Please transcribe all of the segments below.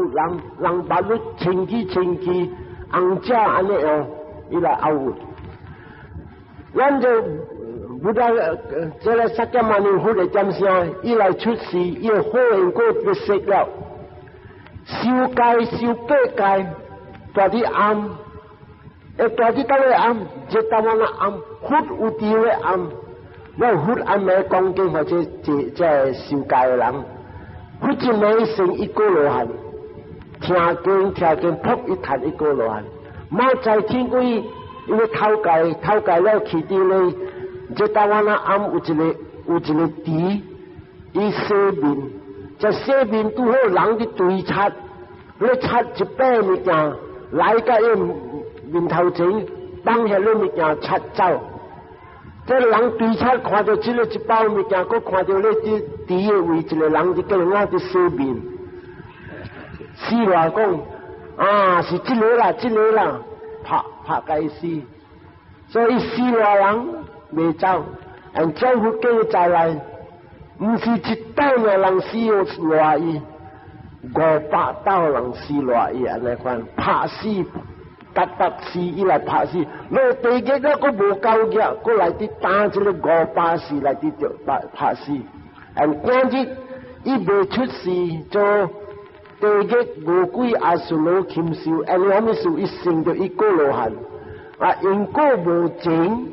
人人把你清氣清氣，紅者按呢樣，伊來拗。咱就 Buddha 這个釋迦牟尼佛的點聲，伊來出世，伊的好緣果就識了。受戒受八戒，住佇庵，會住佇佗位庵，這台灣的庵，佛有智慧庵，我佛暗暝講經或者這受戒的人，佛一暝成一果羅漢，聽經聽經，噗一彈一果羅漢，貓在天鬼，因為頭界頭界了去佇咧，這台灣的庵有一個池，伊洗面。這洗面拄好人佇堆擦，你擦一擺物件來到伊面頭前，放遐個物件擦走。這人堆擦看著這个一包物件，閣看著咧佇池的位一個人佇叫人佇洗面。死話講啊，是這个啦，這个啦，拍拍共伊死。所以死偌人袂走，按照佛經再來。毋是一斗爾人死賴伊，500斗人死賴伊，按呢款拍死，逐逐死伊來拍死，落地獄了，閣無夠額，閣來佇擔這个500世來佇著拍拍死。按今日伊未出世做地獄餓鬼阿修羅禽獸，按啥物事伊成著一果羅漢，啊因果無情，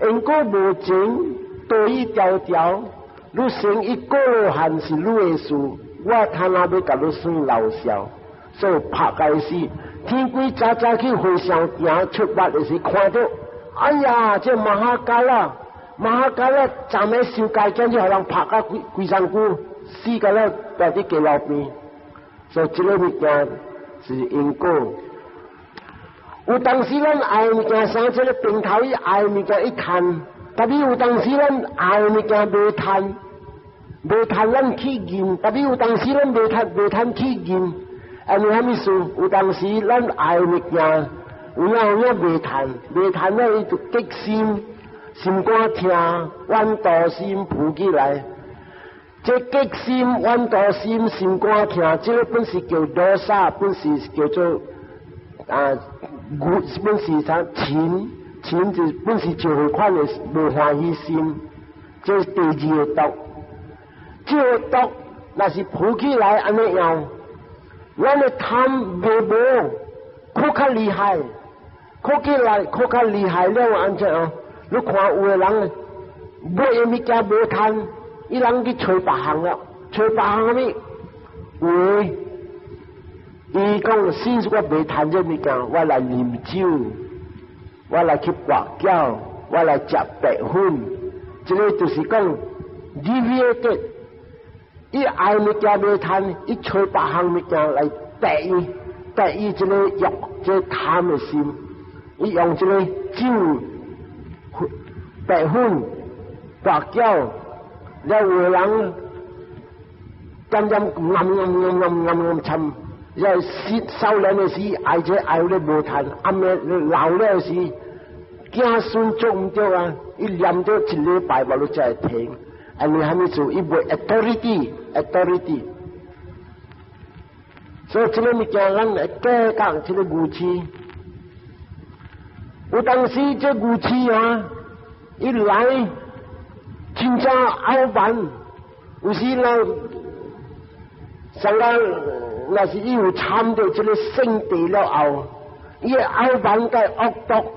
因果無情，道理條條。你成一果羅漢是你的事，我他媽欲共你算老數，所以拍共伊死。天鬼早早去和尚行出發的時，看著，哎呀，這瑪哈卡拉，瑪哈卡拉昨暝受戒，今日予人拍甲規規身軀，死甲了，蹛佇街路邊。所以這个物件是因果。有當時咱愛物件，像這个平頭伊愛物件伊趁，但是有當時咱愛物件袂趁。無趁咱去認，但是有當時咱無趁無趁去認，因為啥物事？有當時咱愛物件，有影有影袂趁，袂趁了伊就激心，心肝疼，怨妒心浮起來。這激心、怨妒心、心肝疼，這个本是叫 dosa，本是叫做啊，本是啥嗔，嗔就本是就彼款的無歡喜心，這是第二個毒。這个毒若是浮起來按呢樣，咱的貪袂無，閣較厲害，閣起來閣較厲害了，按怎哦？你看有的人買的物件無趁，伊人去揣別項了，揣別項啥物？有的，伊講先我袂趁這物件，我來啉酒，我來去跋筊，我來食白粉，這个就是講 deviated。伊愛物件袂趁，伊揣別項物件來代伊，代伊這个欲，這个貪的心，伊用這个酒、白粉、跋筊，了有的人，漸漸暗暗暗暗暗暗沉，了時少年的時愛這愛咧無趁，暗暝老了時，子孫做毋著啊，伊念著一禮拜無你才會停。因為啥物事？伊無 authority，authority。所以這个物件，咱會計較這个愚痴。有當時這愚痴啊，一來真正傲慢，有時呢，上個若是伊有參著這个聖地了後，伊會傲慢佮惡毒。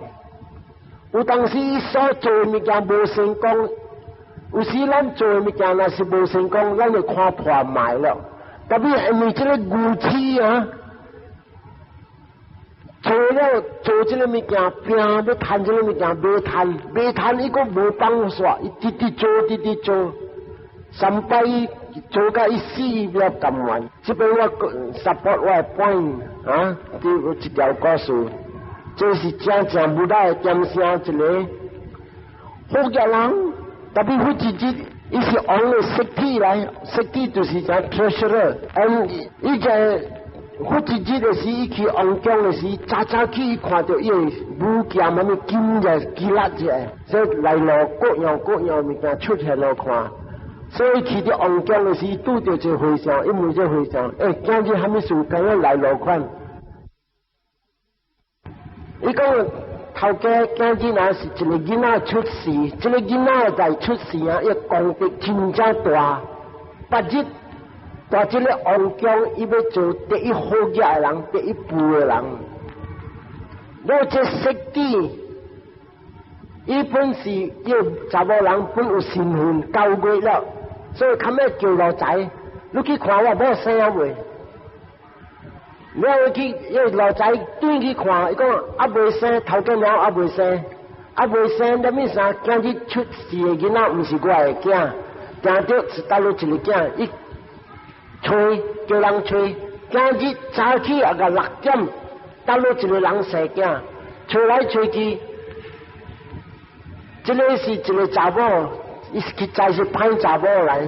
有當時伊所做的物件無成功。有時咱做的物件若是無成功，咱就看破賣了。特別因為這个愚痴啊，做了做這个物件，拼欲趁這个物件，袂趁，袂趁，伊閣無放煞，伊直直做，直直做，三擺做甲伊死了甘願。這邊我 support 我的 point 啊，這一條故事，這是真正 Buddha 的點聲一个好個人。特別佛一日，伊是王的實體來，實體就是講 treasurer。嗯，伊在佛一日的時，伊去王宮的時，早早去看著伊的物件，啥物金的、金粒者，所以來路各樣各樣物件出現來看。所以去佇王宮的時，拄著一個和尚，伊問這和尚：欸，今日蝦米事？敢欲來落款？伊講頭家今日若是一個囡仔出世，這個囡仔在出世啊，伊功德真正大。別日蹛這个王宮，伊欲做第一好額的人，第一富的人。了這釋子，伊本是伊查某人本有身份9月了，所以較尾叫奴才，你去看我某生未？了去，伊奴才轉去看，伊講猶未生，頭家娘猶未生，猶未生，啥物啥？今日出世的囡仔毋是我的囝，驚著是佗落一个囝，伊揣叫人揣，今日早起也個6點，佗落一个人生囝，揣來揣去，這个是一个查某，伊是實在是歹查某來。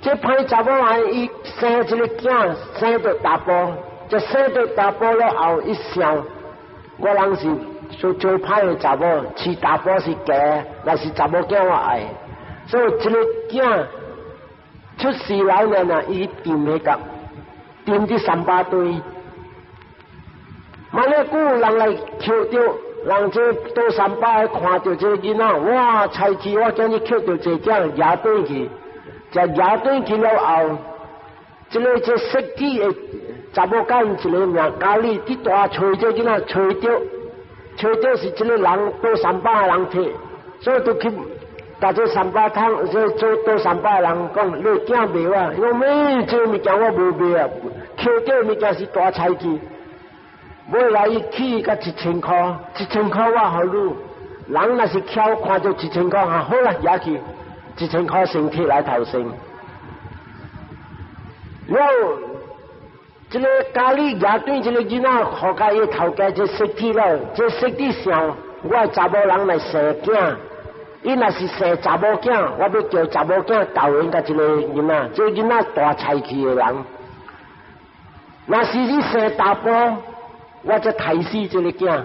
這歹查某來，伊生一个囝，生著查埔，這生著查埔了後，伊想，我人是做做歹的查某，飼查埔是假，若是查某囝我愛，所以這个囝出世來了呢，伊沉彼個，沉佇三巴堆，嘛咧久人來抾著，人這倒三巴看著這個囡仔，哇！菜市我今日抾著這個囝，攑轉去。就攑轉去了後，這个這設計的查某囝一个名咖喱，佇大揣這囡仔揣著，揣著是這个人倒三巴的人提，所以都去共這三巴湯，這做倒三巴的人講，你囝賣我，伊講咩？這个物件我無賣啊，抾著物件是大菜市，尾來伊起共一千箍，一千箍我予你，人若是巧看著一千箍，哈好啦，攑去。一千箍先摕來頭先，了，這个家裡攑對這個囡仔，予共伊頭家這識體了，這識體想，我查某人來生囝，伊若是生查某囝，我欲叫查某囝投緣共這个囡仔，這個囡仔大菜氣的人。若是你生查埔，我才刣死這個囝。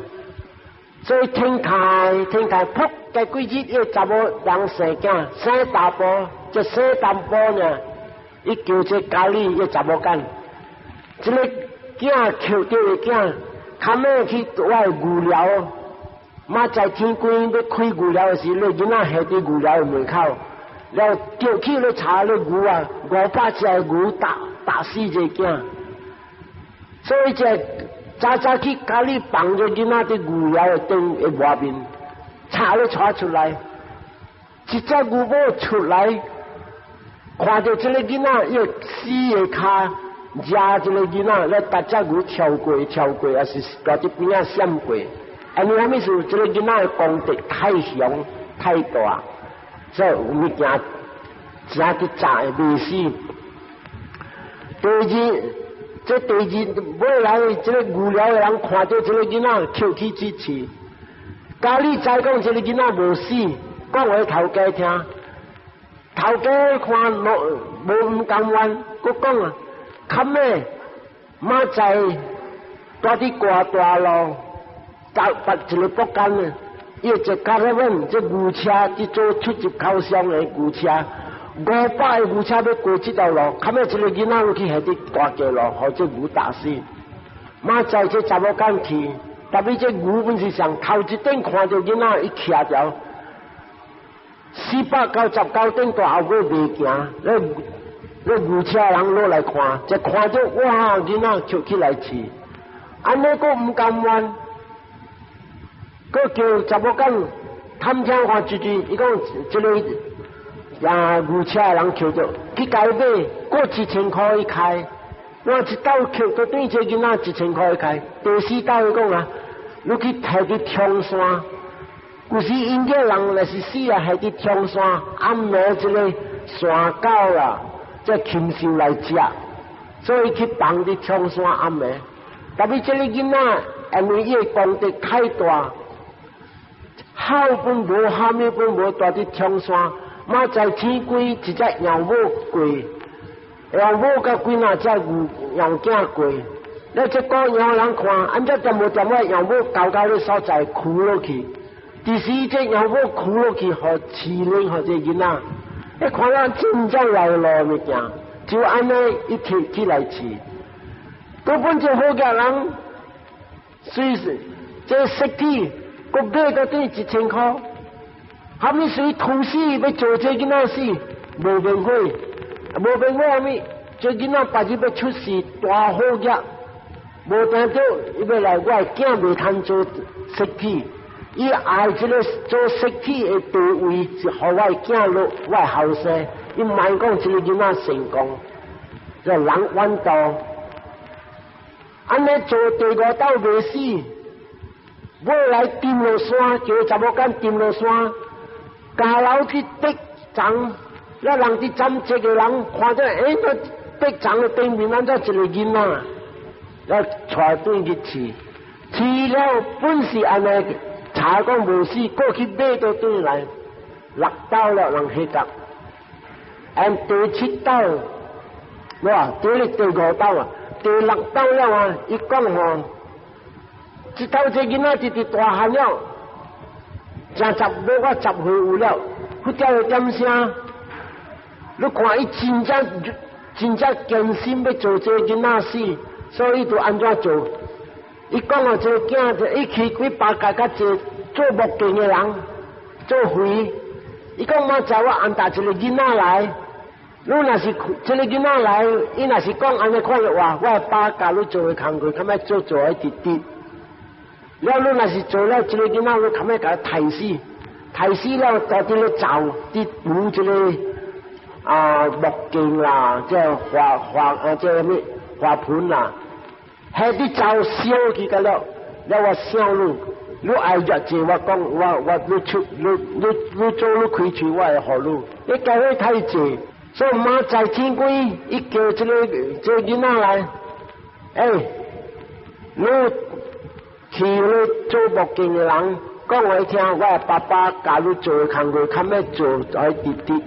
所以天開天開，噗！過幾日，伊查某人生囝，生查埔，這生查埔呢，伊叫這家裡伊查某囝，這个囝抾著的囝，較尾去我的牛寮，明仔天光欲開牛寮的時，你囡仔下佇牛寮的門口，了叫去咧查咧牛啊，500隻牛打打死這個囝，所以這早早去家裡放這囡仔佇牛寮的頂的外面，插咧帶出來，一隻牛母出來，看著這个囡仔，伊死的跤掠這个囡仔，咧逐隻牛跳過跳過，抑是蹛佇邊仔閃過。因為啥物事？這个囡仔的功德太強太大，所以物件誠佇炸會袂死。第二，這第二尾來，這个牛寮的人看著這个囡仔抾去支持。家裡知講這个囡仔無死，講予頭家聽，頭家看無無毋甘願，閣講啊，較尾明仔蹛佇過大路，搭別一个北間啊，伊一 caravan 這牛車佇做出入口商的牛車，500個牛車欲過這條路，較尾一个囡仔落去下佇大橋路，予這牛打死。明仔這查某囝去，特別這牛本是上頭一頂看著囡仔，伊徛著499頂大後尾袂行，咧咧牛車人落來看，就看著哇囡仔抾起來飼，按呢閣毋甘願，閣叫查某囝探聽看一句，伊講這个啊牛車的人抾著去共伊買，閣一千箍伊開，我一斗抾著對這囡仔一千箍伊開，第四斗伊講啊，你去提去長山。有時𪜶個人若是死啊，下佇長山，暗暝這个山狗啊，這禽獸來食，所以去放佇長山暗暝。特別這个囡仔，因為伊的功德太大，孝本無，蝦米本無，蹛佇長山，明仔天光一隻羊母過，羊母佮幾若隻牛羊囝過。咧這羔羊人看，按怎恬無恬我羊母交到咧所在跍落去。其實這羊母跍落去，予飼卵予這囡仔，你看咱真正來路物件，就按呢一提起來飼。根本就好個人，隨時這實體，閣買到等於1000箍。蝦米屬於投死欲做這囡仔死，無面悔，無面悔蝦米？這囡仔別日欲出世大好業，無定著伊欲來我的囝袂通做實體，伊愛這個做實體的地位是予我的囝落，我的後生，伊毋愛講這個囡仔成功，這人冤道，按呢做第五斗袂死，尾來沉落山，叫查某囡沉落山。家樓去竹叢，那人佇斬這個人看著，欸，那竹叢的頂面按怎一個囡仔，要帶轉去飼，飼了本是按呢查講無死，過去買倒轉來，六斗了人彼角，按第七斗，哇，第第五斗啊，第六斗了啊，伊講吼，這頭這囡仔直直大漢了。正十欲我10歲有了，佛教會點聲？你看伊真正真正堅心欲做這個囡仔死，所以伊就按怎做？伊講哦，這個囝，伊去幾百家較濟做木匠的人，做肥。伊講明仔載我安搭一個囡仔來，你若是這個囡仔來，伊若是講按呢款的話，我爸教你做的工課，較欲做做愛直直。了，你若是做了這個囡仔，你較欲共伊刣死，刣死了，到佇咧灶佇煮這個啊木鏡啦，這花花啊，這个咩花盆啦，彼佇灶燒去個了，了我想你，你愛偌濟，我講我我你出你你你做你開喙，我會予你。你教會太濟，所以明仔天光，伊叫這個這個囡仔來，欸，你去咧做木匠的人，講予伊聽，我的爸爸教你做的工課，較欲做愛直直。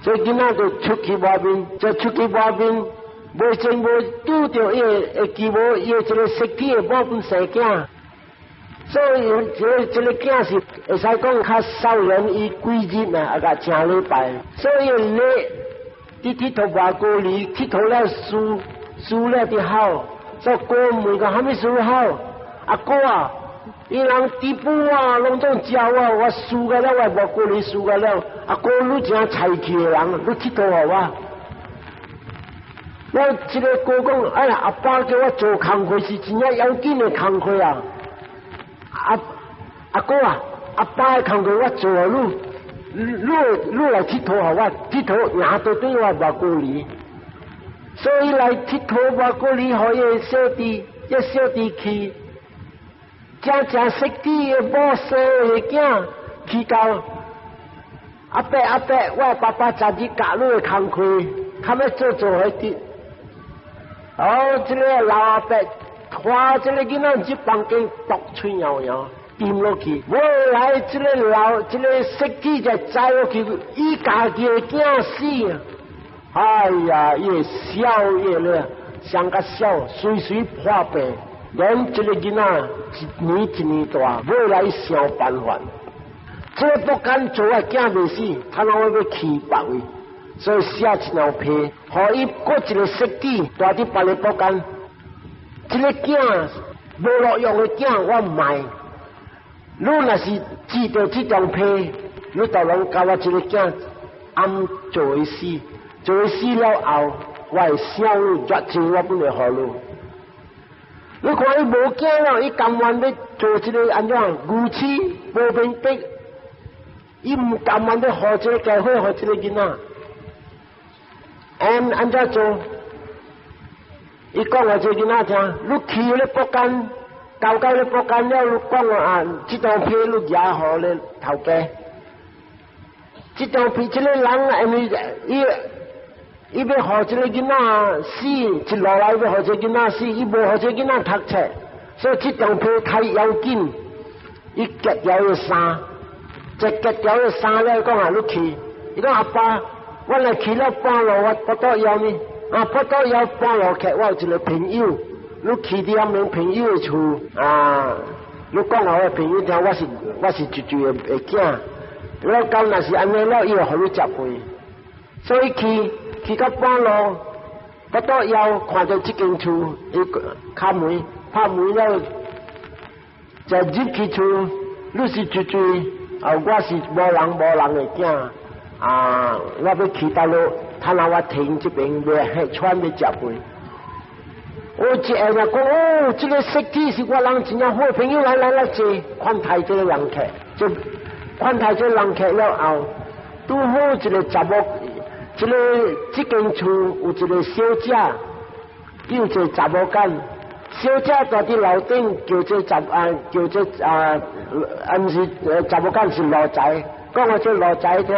所以囡仔就出去外面，就出去外面，無前無拄著伊的會記無伊的這個實體的某本生囝。所以這個這個囝是會使講較少年伊幾日啊，啊共正禮拜。所以你佇鐵佗外高里，鐵佗了輸輸了佇好，所以哥問講蝦米輸好？阿哥啊，伊人豬母啊，攏總食我，我輸個了，我外高里輸個了。阿哥，你誠才氣的人，你𨑨迌予我。我這個哥講，哎呀，阿爸叫我做工課是真正要緊的工課啊！阿阿哥啊，阿爸的工課我做予你，你你來𨑨迌予我，𨑨迌贏倒轉我外高里，所以來𨑨迌外高里，予伊的小弟，這小弟去。正正實體的某生的囝去到阿伯阿伯，我爸爸昨日教你的工課，較欲做做彼啲。哦，這個老阿伯看這個囡仔入房間，毒喙搖搖，沉落去。尾來這個老這個實體才知落去，伊家己的囝死。哎呀，伊會笑伊咧，上較笑，隨隨破病。連這個囡仔一年一年大，尾來想辦法。這個不敢做啊，囝袂死，他攏欲去別位，所以寫一張批，予伊閣一個實體蹛佇別个國間。這個囝無路用的囝，我毋愛。你若是知著這張批，你就攏共我這個囝按做伊死，做伊死了後，我會想你偌濟，我本會予你。你看伊無囝了，伊甘願欲做這個按怎牛痴無面壁，伊毋甘願欲予這個家伙，予這個囡仔。按按怎做？伊講予這個囡仔聽，你去咧國間，交到咧國間了，你講啊，這張批你寄予咧頭家。這張批這個人，因為伊。伊欲予這個囡仔死，一路來欲予這個囡仔死，伊無予這個囡仔讀冊，所以這張批太要緊。伊結條伊衫，這結條伊衫了，講啊，你去，伊講阿爸，我若去了半路，我腹肚枵呢？啊，腹肚枵半路去，我有一個朋友，你去佇遐問朋友的厝啊，你講予我朋友聽，我是舅舅的的囝，我講若是按呢了，伊會予你食飯。所以去去到半路，不到枵看著這間厝，伊敲門，拍門了，就入去厝，你是住住，啊，我是無人無人的囝，啊，我欲去佗落，趁下我停這邊欲喘欲食飯。我一下就講，哦，這個設計是我人真正好朋友，來來來坐，款待這個人客，就款待這個人客了後，拄好一個查某，這個這間厝有一個小姐，有一個查某囝，小姐蹛佇樓頂叫這查啊，叫這啊，啊毋是查某囝是奴才，講予這奴才聽，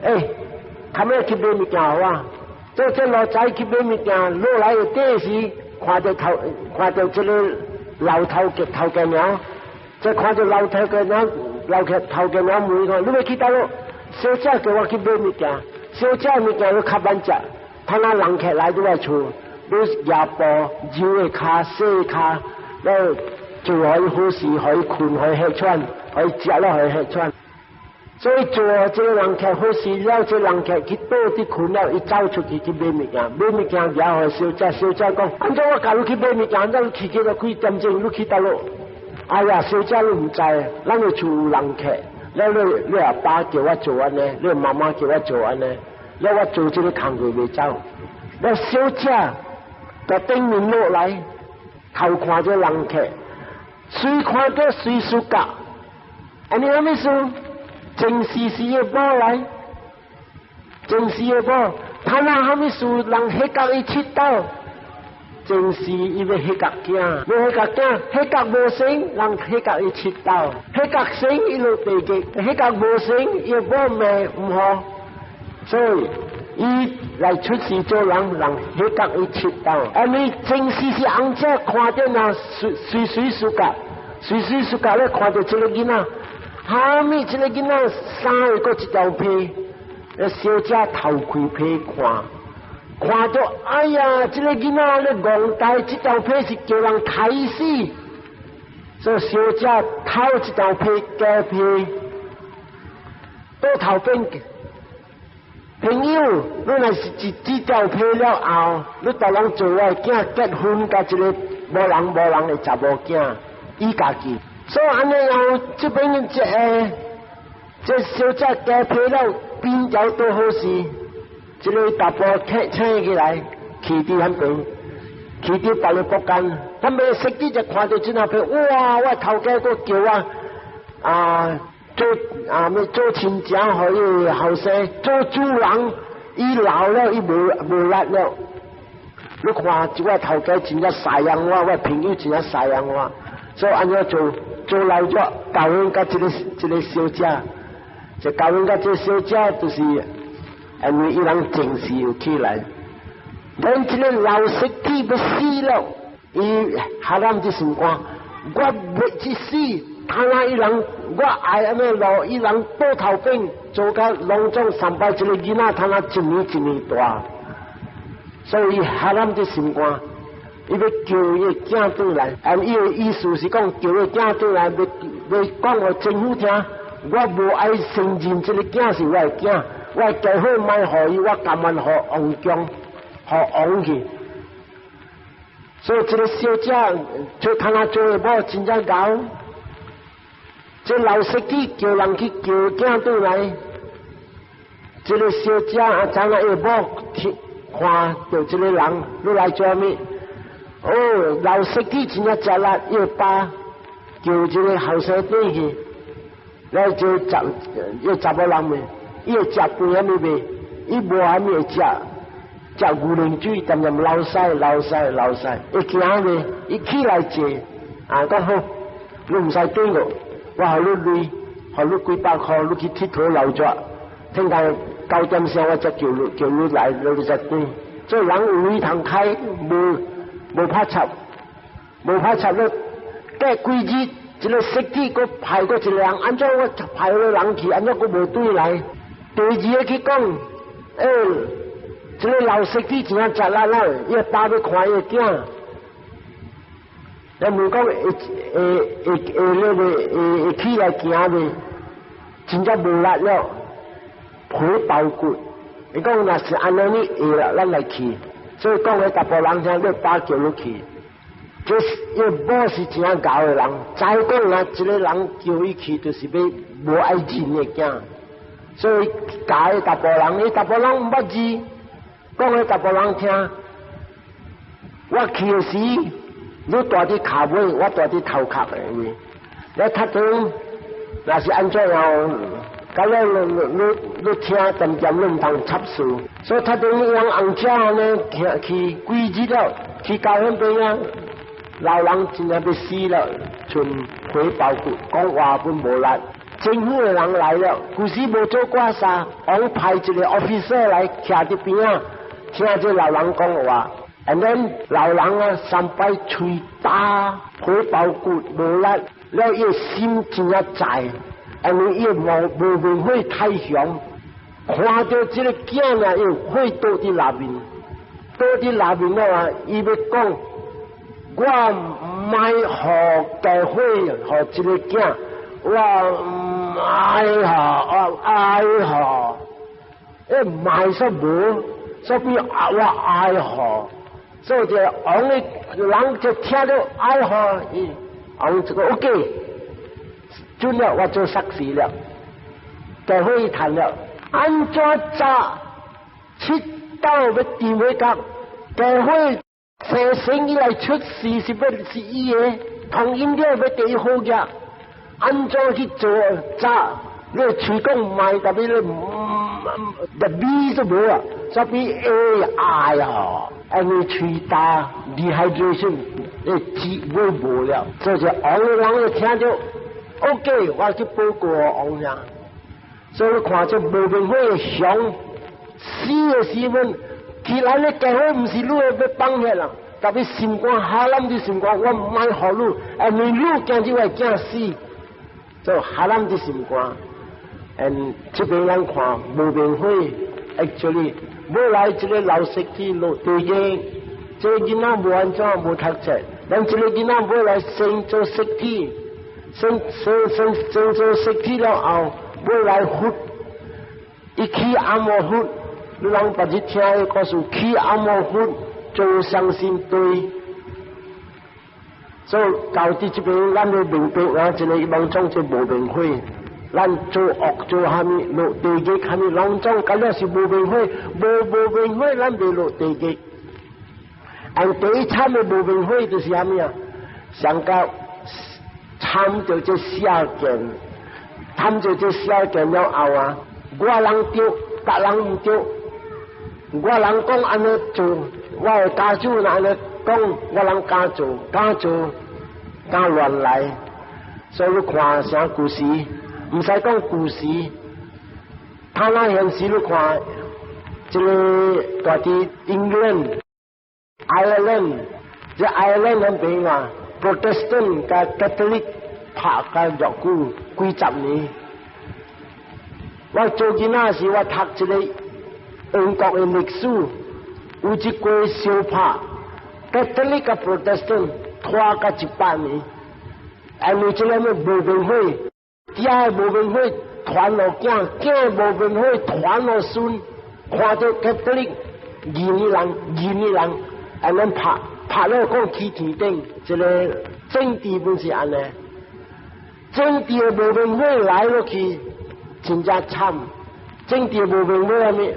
欸，較尾去買物件予我，這這奴才去買物件，落來的短時。看著頭，看著這個老頭家頭家娘，這看著老頭家娘，老頭頭家娘問講：你欲去佗落？小姐叫我去買物件，小姐物件你較慢食，趁下人客來你來厝，你舉布揉的跤、洗跤，了做予伊好勢，予伊睏，予伊歇喘，予伊食了，予伊歇喘。所以做這個人客好勢了，這個人客去倒佇睏了，伊走出去去買物件，買物件舉予小姐，小姐講：按怎我共你去買物件，怎你去去到幾點鐘？你去佗落？哎呀，小姐你毋知，咱的厝有人客，了你你阿爸叫我做按呢，你媽媽叫我做按呢，了我做這個工課袂走。了小姐在頂面落來，頭看這人客，隨看著隨舒覺，按呢啥物事？前世是伊某來，前世的某，他那啥物事人彼角伊𨑨迌，前世伊欲彼角囝，欲彼角囝，彼角無成，人彼角伊𨑨迌，彼角成伊落地獄，彼角無成伊某命毋好，所以伊來出世做人，人彼角伊𨑨迌。因為前世是翁姐看著那隨隨隨暑假，隨隨暑假咧看著這個囡仔。哈密這個囡仔衫會閣一條被，小姐頭開被看，看著哎呀，這個囡仔咧戇呆，這條被是叫人刣死，所以小姐偷一條被加被，倒頭邊朋友，你若是一這條被了後，你逐人做我的囝結婚，佮這個無人無人的查某囝，伊家己。所以按呢後，這邊這個這小姐加被了，邊條都好勢，這個查埔請請起來，去佇彼邊，去佇別个國間，他們設計就看著這那被，哇！我頭家閣叫我啊做啊欲做親情，予伊後生做主人，伊老了，伊無無力了。你看，這我頭家真正赡養我，我朋友真正赡養我，所以按呢做做來咗，交阮佮這個這個小姐，就交阮佮這個小姐，就是因為伊人前世有起來，咱這個老實體欲死了，伊哈暗這心肝，我欲去死，他那伊人我愛按呢路，伊人倒頭邊做甲攏總三擺，這個囡仔他那一年一年大，所以哈暗這心肝。伊欲叫伊的囝轉來，啊，伊的意思是講叫伊囝轉來，欲欲講予政府聽，我無愛承認這個囝是我的囝，我家伙莫予伊，我甘願予王宮，予王去。所以這個小姐做通啊做的某真正𠢕，這老司機叫人去叫囝轉來，這個小姐啊，怎啊伊某聽看著這個人，你來做啥物？哦，老司機真正食力，伊爸叫這個後生轉去，來就查，伊查某人問，伊會食飯啥物未？伊無啥物會食，食牛奶水，恬恬流屎流屎流屎，會行未？伊起來坐，啊，講好，你毋使轉過，我予你鐳，予你幾百箍，你去𨑨迌流熱，聽下9點鐘我才叫你叫你來，你才轉。所以人有鐳通開，無。無拍插，無拍插了，過幾日，這個設計閣派閣一個人，按怎我派個人去，按怎閣無轉來？第二个去講，欸，這個老司機真正食力啦，伊爸欲看伊囝，伊問講會會會會那個會會起來行未？真正無力了，皮包骨。伊講若是按呢你會啦，咱來去。所以講予查埔人聽，你爸叫你去。這伊某是真𠢕的人，知講啊，一個人叫伊去，就是欲無愛認的囝。所以教彼查埔人，彼查埔人毋捌字，講予查埔人聽。我去的時，你蹛佇跤尾，我蹛佇頭殼的位。你讀經，若是按怎樣？到了你聽，漸漸你毋通插事。所以讀經你用紅車按呢，去幾日了，去到彼邊啊，老人真正欲死了，賰皮包骨，講話本無力。政府的人來了，舊時無做掛紗，王派一個 officer 來徛佇邊仔，聽這老人講話。And then 老人啊，三擺喙焦，皮包骨無力，了伊心真正在，因為伊無明火太強，看著這个囝啊，伊火倒佇內面，倒佇內面了啊，伊欲講，我毋愛予家火予這个囝，我毋愛予，我愛予，欸，毋愛煞無，所以我愛予。所以這王的人就聽著愛予，伊王這個 OK，準了我做煞事了，家火趁了，按怎早七斗欲沉彼角，家火生生以來出世是欲是伊的，同音了欲第一好額，按怎去做早？你喙講毋愛，特別你唔，B 都無啊，所以 A 愛啊。因為喙焦，dehydration，你水尾無了，所以就王的人就聽著 OK，我去報告王呀。所以你看這無明火的熊死的時陣，起來你家伙毋是你的欲放彼啦，特別心肝哈濫的心肝，我毋愛予你，因為你驚這我囝死，做哈濫的心肝。嗯，這邊咱看無明火，actually。尾來這个老釋去落地獄，這个囡仔無按怎無讀冊，咱這个囡仔尾來生做釋體，生生生生做釋體了後，尾來佛，伊起阿摩佛，你人別日聽彼故事，起阿摩佛做相信對，所以到佇這邊，咱欲明白啊，這个攏總這無明火。咱做惡做蝦米落地獄，蝦米攏總，敢若是無明火，無無明火，咱袂落地獄。按第一慘的無明火就是蝦米啊？上到參著這邪見，參著這邪見了後啊，我人著，別人毋著。我人講按呢做，我的家主若按呢講，我人敢做，敢做，敢亂來。所以你看啥故事？毋使講故事，他那現時你看，這个蹛佇 England、Ireland，這 Ireland 彼邊啊，Protestant 佮 Catholic 拍甲偌久幾十年。我做囡仔時，我讀這个英國的歷史，有一過相拍，Catholic 佮 Protestant 拖甲100年，因為這个咩無明火。囝無明火傳予囝，囝無明火傳予孫，看著 Catholic 認的人，認的人，按呢拍拍了講去天頂，這个政治本是按呢，政治的無明火來落去，真正慘。政治無明火啥物？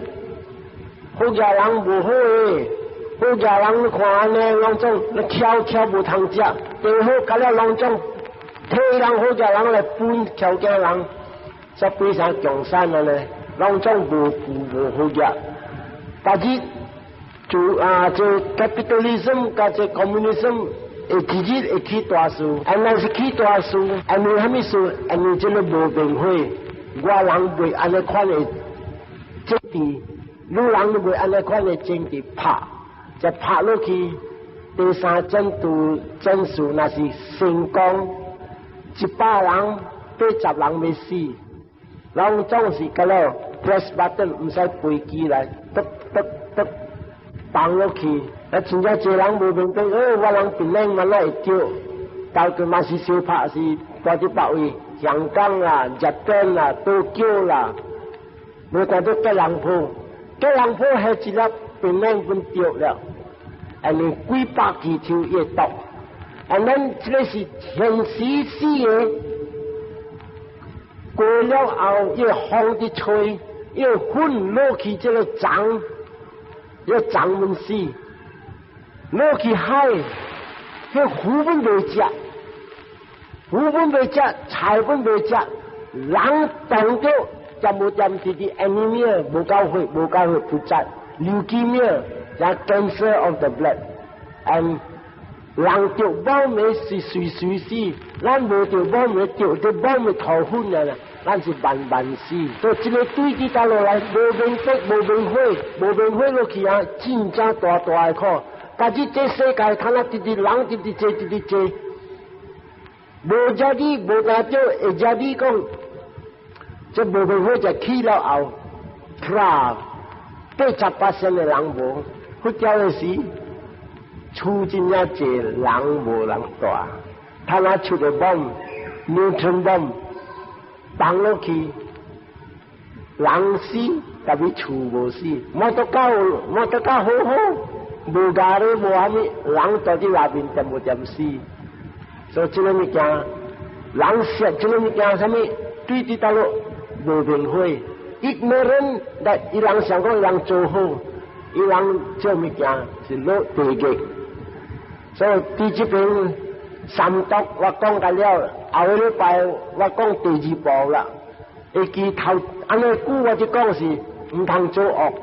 好額人無好的，好額人你看按呢，攏總你巧巧無通食，茶好甲了攏總。替人好額人來分巧囝人，才變成共產了呢？攏總無富無好額，但是就啊，這 capitalism 佮這 communism 會一日會起大事，啊，若是起大事，因為啥物事？因為這个無明火，我人袂按呢款的政治，女人都袂按呢款的政治拍，就拍落去。第三戰鬥戰術若是成功，100人80人欲死，攏總是佮了 press button，毋使飛機來，得得得放落去。啊，真正濟人無明白，欸，我人檳榔嘛，哪會著？到底嘛是相拍是蹛佇別位，香港啦、日本啦、東京啦，無看著吉隆坡，吉隆坡彼一粒病人本著了，and 你幾百支手伊會毒，and 咱這個是現時死的，過了後伊會風佇吹，伊會粉落去這個蟲，這個蟲們死，落去海，彼魚本袂食，魚本袂食，菜本袂食，人當著全部點直直 anemia 無夠血，無夠血不濟，leukemia 加 cancer of the blood，and 人著 bomb 是隨隨死，咱無著 bomb 著著 bomb 塗粉啊啦，咱是慢慢死。所以這個對佇倒落來，無明白、無明火、無明火落去啊，真正大大的苦。但是這世界，看啊，直直人直直濟，直直濟，無遮你無拿著，會遮你講，這無明火就起了後，啪，80%的人無，佛教的時，厝真正濟人無人蹛，他若出個 bomb，neutron bomb，放落去，人死，但是厝無死，摩托卡摩托卡好好，無加咧無啥物，人蹛佇內面全部點死。所以這個物件，人食這個物件啥物，對佇倒落無明火，ignorant，但伊人想講人做好，伊人做物件是落地獄。所以佇這邊三毒我講甲了，後個禮拜我講第二步啦。會記頭按呢久我就講是毋通做惡，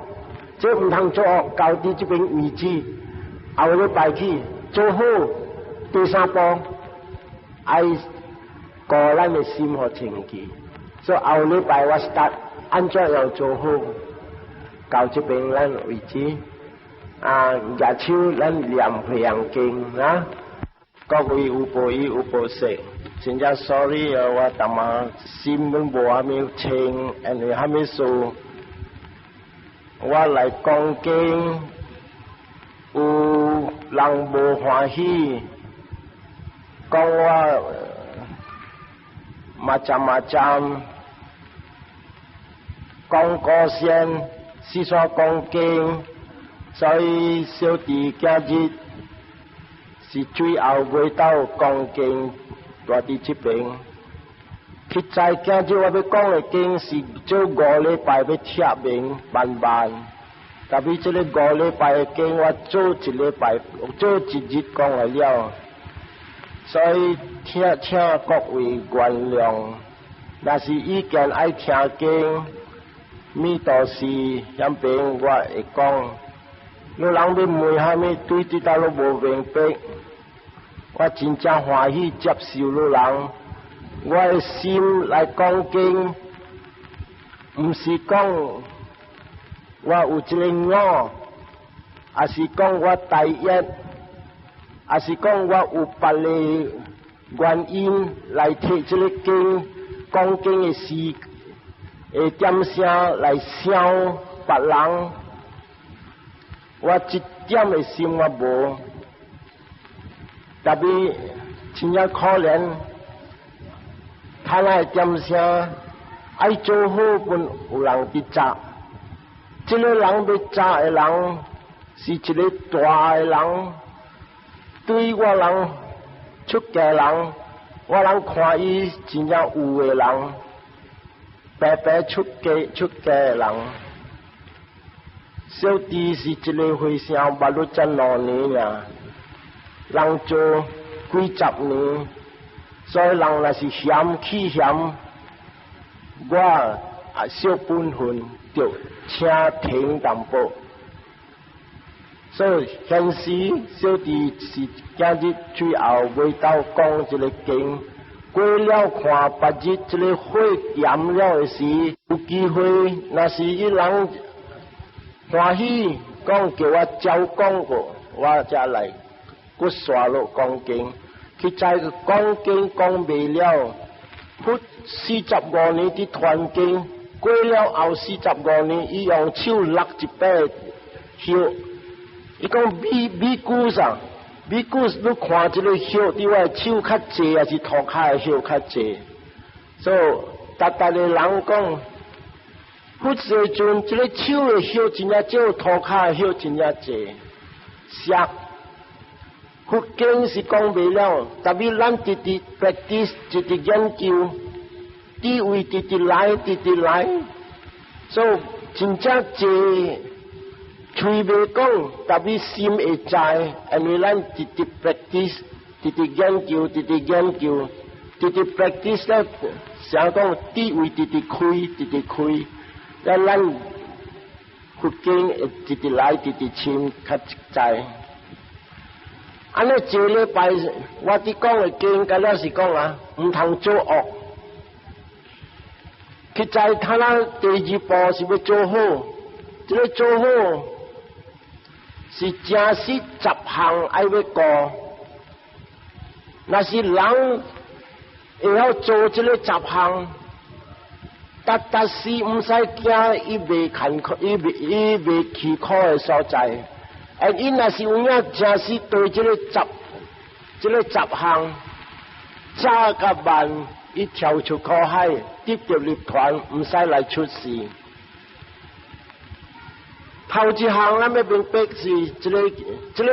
這毋通做惡到佇這邊為止。後個禮拜去做好，第三步愛顧咱的心予清氣。所以後禮拜我 start 按怎樣做好，到這邊咱為止。啊，舉手咱念華嚴經啊，各位有報以有報說，真正 sorry 啊，我淡仔心攏無啥物清，因為啥物事，我來講經，有人無歡喜，講我 macam-macam，講高仙，四處講經。所以小弟今日是最後尾到講經，蹛佇這邊。實在今日我欲講的經是做五禮拜欲拆明慢慢，但是這個五禮拜的經我做一禮拜，做一日講完了。所以請請各位原諒，若是意見愛聽經，彌陀寺遐邊我會講。有人欲問啥物，對這搭攏無明白，我真正歡喜接受汝人。我的心來講經，毋是講我有這個我，抑是講我大業，抑是講我有別个原因來提這個經，講經的時的點聲來笑別人。我一點的心我無，特別真正可憐，他那點聲愛做好，本有人佇詐。這個人欲詐的人是一個大的人，對我人出家人，我人看伊真正有的人，白白出家出家的人。小弟是一個和尚，捌了才2年爾，人做幾十年，所以人若是嫌棄嫌，我啊小本分就請停淡薄。所以現時小弟是今日最後尾到講這個經，過了看別日這個火點了的時，有機會，若是伊人歡喜講叫我照講過，我才來閣紲落講經。去在講經講未了，佛45年佇傳經，過了後四十五年，伊用手搦一塊葉。伊講比比古啥？比古你看這個葉佇我的手較濟，抑是塗跤的葉較濟？所以逐逐个人講，佛世尊，這個樹的葉真正少，塗跤的葉真正濟。說佛經是講袂了，特別咱直直 practice，直直研究，智慧直直來，直直來，所以真正濟喙袂講，特別心會知，因為咱直直 practice，直直研究，直直研究，直直 practice 咧，想講智慧直直開，直直開，咱咱佛經會直直來，直直深，較知。按呢這禮拜我佇講的經，敢若是講啊，毋通做惡。去知他咱第二步是欲做好，這个做好是正實十項愛欲顧。若是人會曉做這个十項，逐逐時毋使驚伊袂艱苦，伊袂去苦的所在。欸，伊若是有影誠實對這个十項，早佮慢，伊跳出苦海，得著涅槃，毋使來出世。頭一項咱欲明白是這个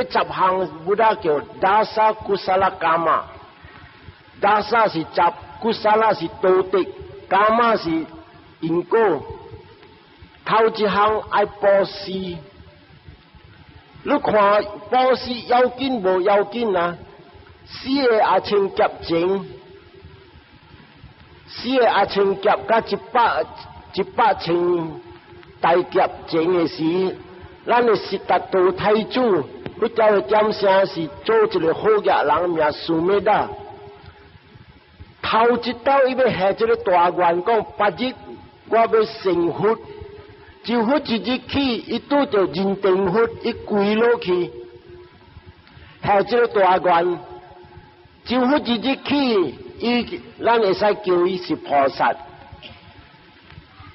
十項，Buddha 叫 dasa kusala kamma。Dasa 是十，kusala 是道德，kamma 是因果。頭一項愛布施。你看布施要緊無要緊啊？四个阿僧祇前，四个阿僧祇佮100千大劫前的時，咱的悉達多太子，彼條的點聲是做一个好額人名蘇美達。頭一道伊欲下這个大願，講別日我欲成佛。就佛一日起，伊拄著人定佛，伊跪落去，下這个大願。就佛一日起，伊咱會使叫伊是菩薩。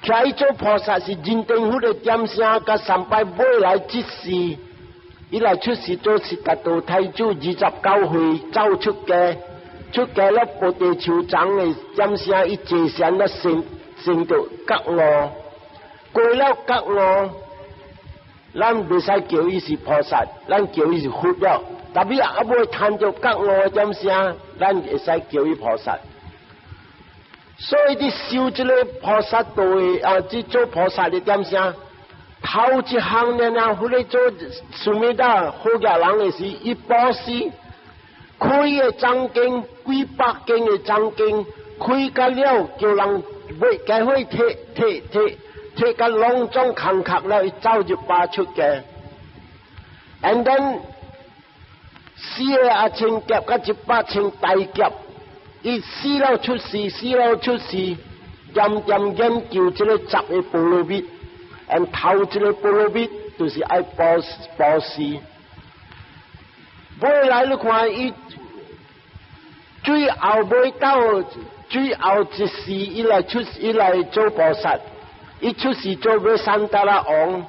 徛伊做菩薩是人定佛的點聲，佮三擺尾來這世，伊來出世做悉達多太子，29歲走出家，出家了菩提樹叢的點聲，伊坐禪了成著覺悟。過了覺悟，咱袂使叫伊是菩薩，咱叫伊是佛了。特別猶未趁著覺悟的點聲，咱會使叫伊菩薩。所以佇修這个菩薩道的啊，這做菩薩的點聲，頭一項爾爾，彼咧做蘇美達好額人的時，伊布施開的藏經幾百間的藏經，開甲了，叫人買加伙提提提。提甲攏總空殼了，伊走入巴出家。And then 四个阿僧祇佮100千大劫，伊死了出世，死了出世，漸漸研究這个十个波羅蜜，and 頭一个波羅蜜就是愛布施。尾來你看伊最後尾到最後一世，伊來出，伊來做菩薩。伊出世做衛山達拉王，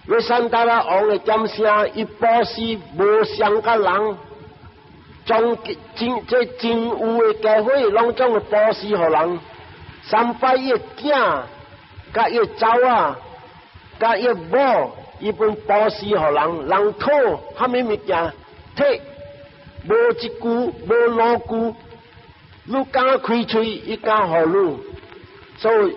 衛山達拉王的點聲，伊布施無相佮人，將真這真有的家伙，攏總會布施予人。三擺伊的囝，佮伊的查某仔，佮伊的某，伊攏布施予人，人討啥物物件，提無一句無兩句，你敢開喙，伊敢予你，所以。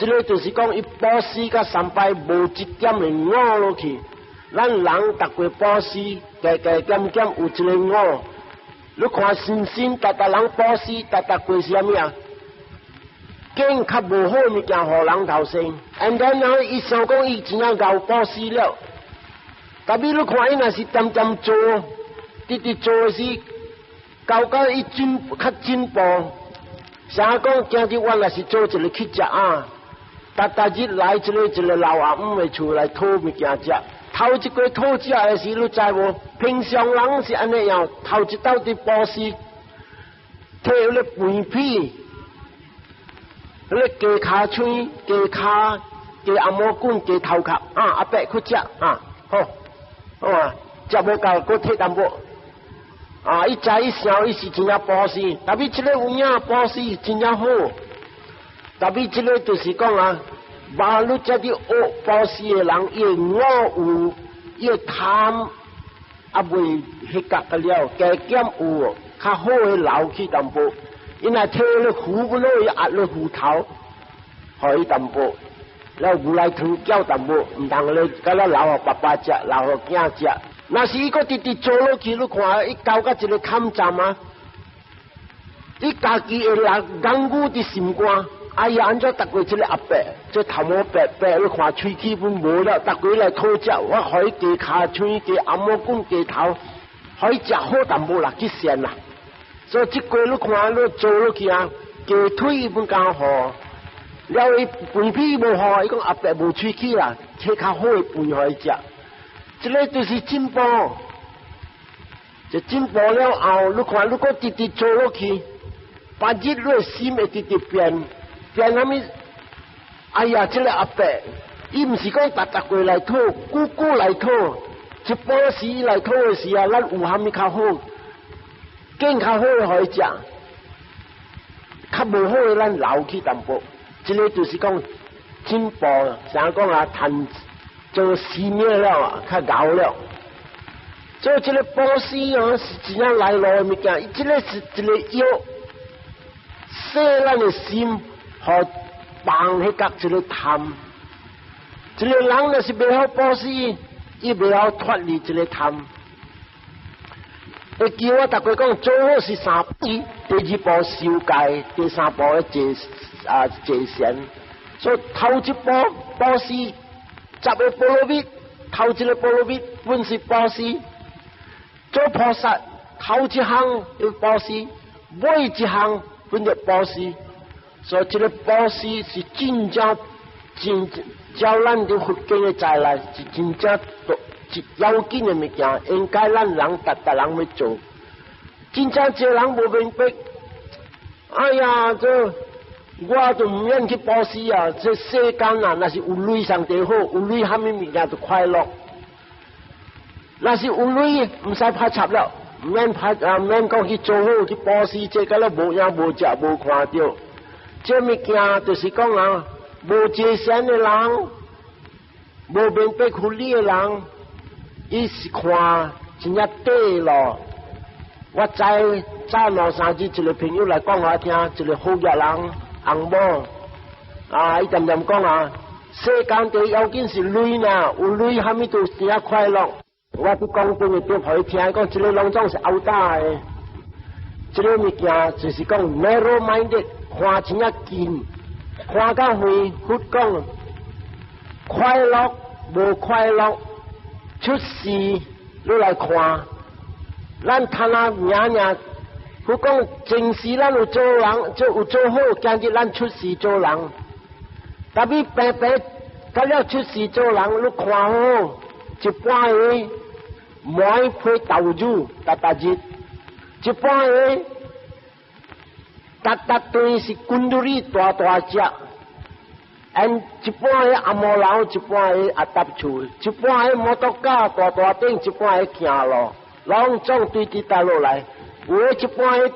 這个就是講，伊布施佮三擺無一點的我落去。咱人逐過布施，加加減減有一个我。你看信心，逐逐人布施，逐逐過是啥物啊？揀較無好物件予人頭先，and then 伊想講伊真正𠢕布施了。特別你看伊若是恬恬做，直直做的時，到到伊進較進步。啥講今日我若是做一个乞食啊？逐逐日來一个一个老阿姆的厝來討物件食，頭一過討食的時，你知無？平常人是按呢樣，頭一道佇布施，提彼个肥片，彼个雞跤喙、雞跤、雞頷毛棍、雞頭殼啊，阿伯去食啊，好，好啊，食無夠，閣提淡薄。啊，伊知伊想，伊是真正布施，特別這个有影布施真正好，特別這个就是講啊。無你這啲學布施的人，伊會五蘊，伊會貪，啊未彼覺個了，加減有較好的留去淡薄。伊若提咧扶不落，伊壓咧斧頭，予伊淡薄。了牛奶糖攪淡薄，毋通咧，敢若留予爸爸食，留予囝食。若是伊閣直直做落去，你看伊到甲一個坎站啊！伊家己會來眼牛佇心肝，哎呀，按怎逐過這个阿伯，這頭毛白白，你看喙齒本無了，逐過來討食，我予伊加跤喙，加頷毛棍加頭，予伊食好淡薄啦，去善啦。所以這個你看你做落去啊，雞腿伊本敢予，了伊飯皮無予，伊講阿伯無喙齒啦，切較好的飯予伊食。這个就是進步，這進步了後，你看你閣直直做落去，別日你的心會直直變，變啥物？哎呀，這个阿伯，伊毋是講逐逐過來討，久久來討，一晡時來討的時啊，咱有啥物較好？更較好的予伊食，較無好的咱留去淡薄。這个就是講進步，啥講啊？趁做寺廟了啊，較𠢕了。所以這个布施啊，是真正來路的物件。這个是一個藥，洗咱的心，予放彼個這个貪。一個人若是袂曉布施，伊袂曉脫離這個貪。會記我逐個講，做好事三步，第二步受戒，第三步咧坐啊坐禪。所以頭一步布施，十個波羅蜜，頭一個波羅蜜本是布施。做菩薩頭一項要布施，尾一項本就布施。所以這个布施是真正真照咱佇佛經的在內是真正要緊的物件，應該咱人逐逐人欲做。真正濟人無明白，哎呀，這我就毋免去布施啊！這世間啊，若是有鐳上帝好，有鐳啥物物件就快樂。若是有鐳，毋使拍插了，毋免拍啊，毋免講去做好去布施，這個了無影無食無看著。這物件就是講啊，無坐禪的人，無明白佛理的人，伊是看真正短咯。我知早兩三日，一個朋友來講我聽，一個好額人翁某啊，伊恬恬講啊，世間第要緊是鐳呢，有鐳啥物都真正快樂。我佇廣東的對予伊聽，講這個攏總是拗打的，這個物件就是講 narrow minded，看真正近，看較遠。佛講快樂無快樂，出世你來看。咱趁啊爾爾，佛講前世咱有做人，做有做好，今日咱出世做人。但欲平平，到了出世做人，你看好，一般的糜配豆乳，逐逐日，一般的逐逐頓是滾落去大大隻，and 一般的紅毛樓，一般的阿達厝，一般的摩托車大大頂，一般的行路。攏總對佇佗落來，有的一般的